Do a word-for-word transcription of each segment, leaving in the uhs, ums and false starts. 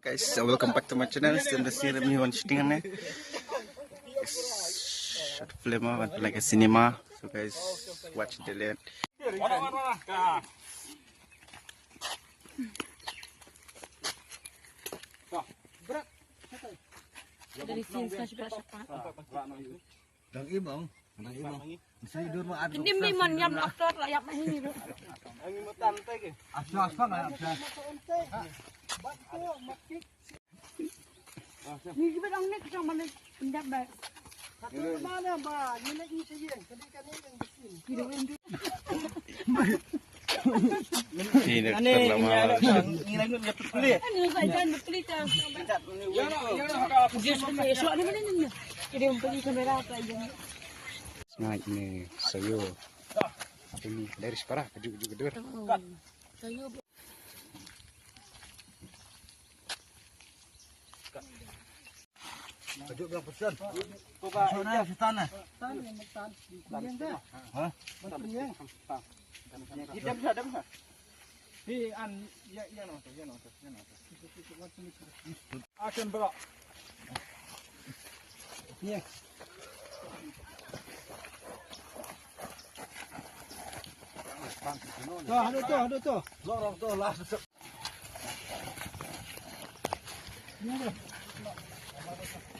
Guys, uh, welcome back to my channel. Stem da sir mi wan shooting ne. Short film, uh, wan like a cinema. So guys, watch the late. Dari sini sekarang sudah siapa? Dang imang, dang imang. Saya dur ma adu. Ini memang nyam doktor lah, yap ini tu. Asal asal lah asal. Ni kita dang ni kita mana pendap baik. Satu mana ba, ni nak ni saya, tadi kan ni yang bikin. Ini doktor lama. Ini lagi ni betul. Ini saja betul itu. Dia suka esok ni mana ni? Jadi pergi kamera apa aja ni? Snai ne sayo. Ini dari separa kaju kaju kedur. Sayo. Kaju bilang pesan. Sana setan eh. Ha? Idam sa, idam sa. Hi an ya ya no to ya no to ya no to. Action bro. Yes. To hadu to hadu to. Lo rong to last.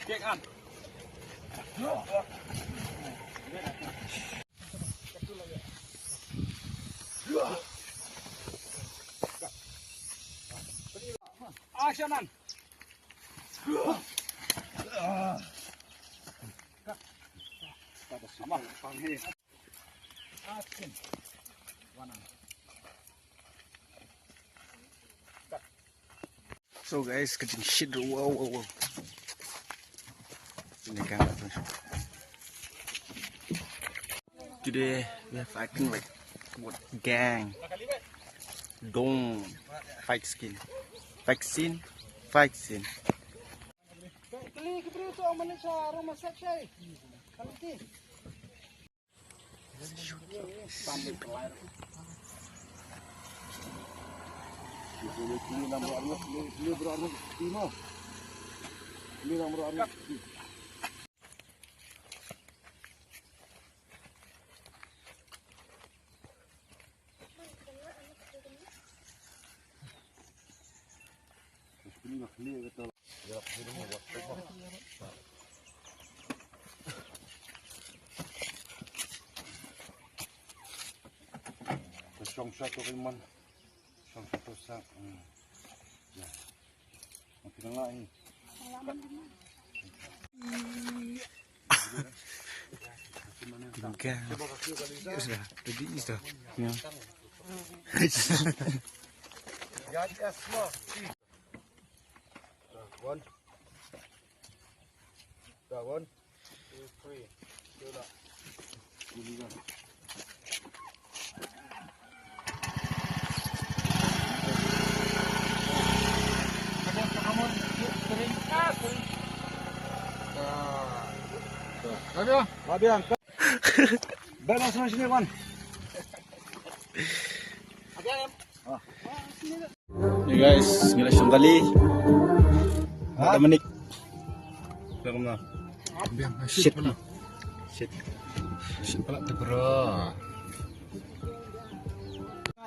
Check an. Action man. Action. So guys, ka jingshit ruh, wow, wow, wow. Ini kan. Today we have acting like what gang. Dong. Fight scene. Fight scene. Fight scene. Shong sha to man. Shong sha to sa. Hmm. Ya. Makin ngai. Tinggal. Sudah, ready sudah. Ya. One. Dah, one. Two, three. Dah. Dah, dah. Dah, dah. Balance masih ni, one. Hey guys, ngi la shong kali. Ha? Dominic. Biang, shit. Shit. Shit pala tu, bro.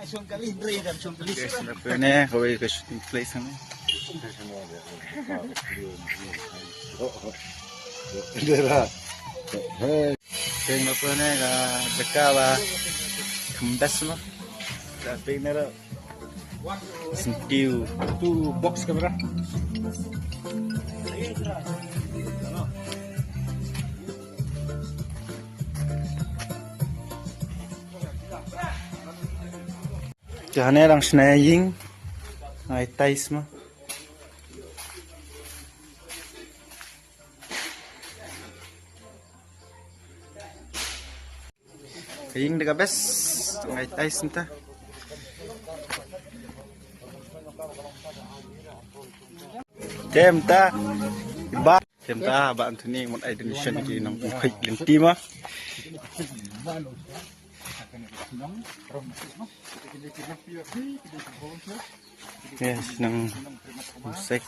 Shong kali, Dre, dan shong kali. Guys, na pene, kawei ka shooting place ni. Dera. Hey. Teng apa ni ka beka ba kembas mo. Ka teng ni la. Sentiu. Tu box kamera. Te hangne dang shna ïing. Ai tais mo. Ka ïing da ka bes, ngai tais nta. Tem ta, ba, tem ta, ba Anthony, mut ai donation ki nong pung khait lynti ma. Yes, nang sek.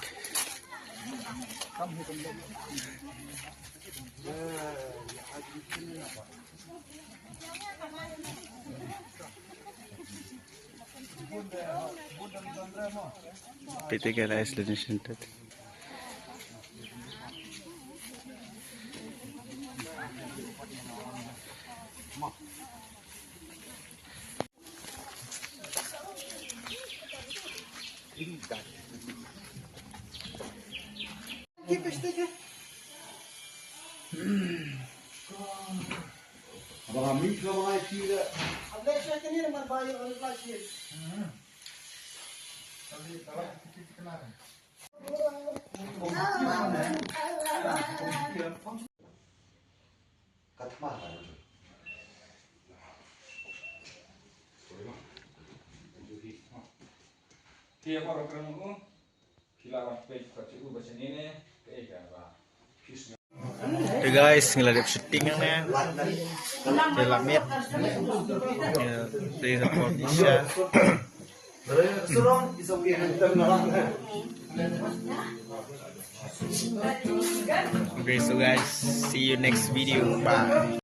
Pete ka rice donation tat. Hey guys, ngi la dep shooting hangne. Te la miet. Te la por nisha. Okay, so guys, see you next video. Bye.